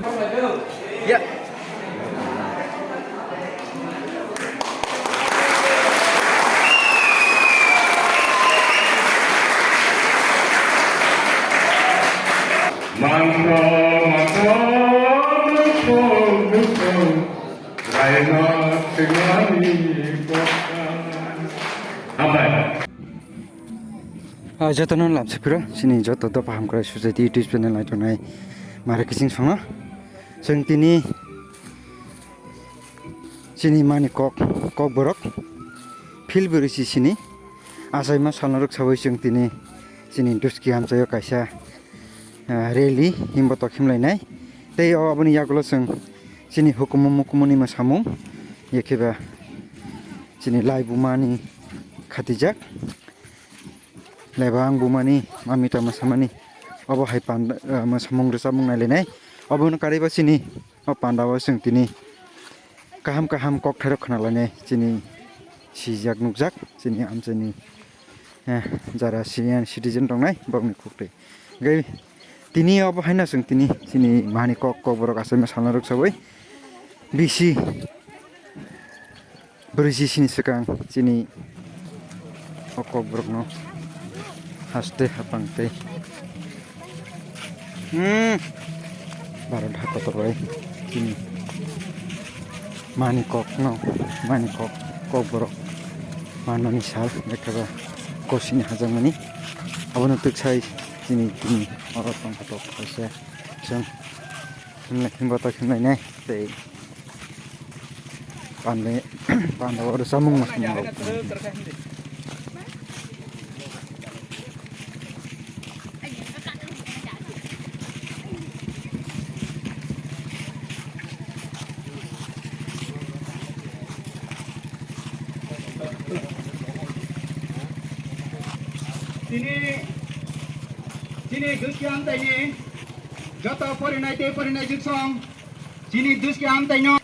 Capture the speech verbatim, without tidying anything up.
Ya. Mangso, mangso, mangso, mangso, laima tingmani koksa. Hambai. Ah, jotono lamsipiro, chini joto dopa hamkrai society YouTube channel naitongnai mare kiching songno. Chwng tini chini mani kok, kok borok, phil bwrwi si sini. Achaima salno rwk sawi chwng tini chini Duski amchaio kaisa, ah, rally himba tok himlainai. Tei o aboni yagulo chwng chini hukumu mukumuni mwsamung, yakhe ba chini laibumani khatijak. Leba ang bumani mamita mwsamani obo hai panda, ah, mwsamung rwchapmung nailainai. Obono karwi ba chini o panda o chwng tini kaham kaham kokthairok khwnalainai chini sijak nukjak chini amchaini, eh, jara senior citizen tongnai bokni khuktwi. Hwnkhe tini obo haino chwng tini chini mani kok, kok borok achaima salno rwksawi bisi bwrwi sini swkang chini o kok borokno haste hapang tei, hmm, Bharat ha kotor bai chini mani kok no, mani kok, kok borok manani sal, lekha ba kosini hajakmani. Abono twk sai chini, chini oro tongkha tok kaisa chwng himlai himba tok himlai nai tei pande, pande oro samung masung rok. Tini, tini Duski amchaini joto porinai tei porinai jiksong chini Duski amchaino.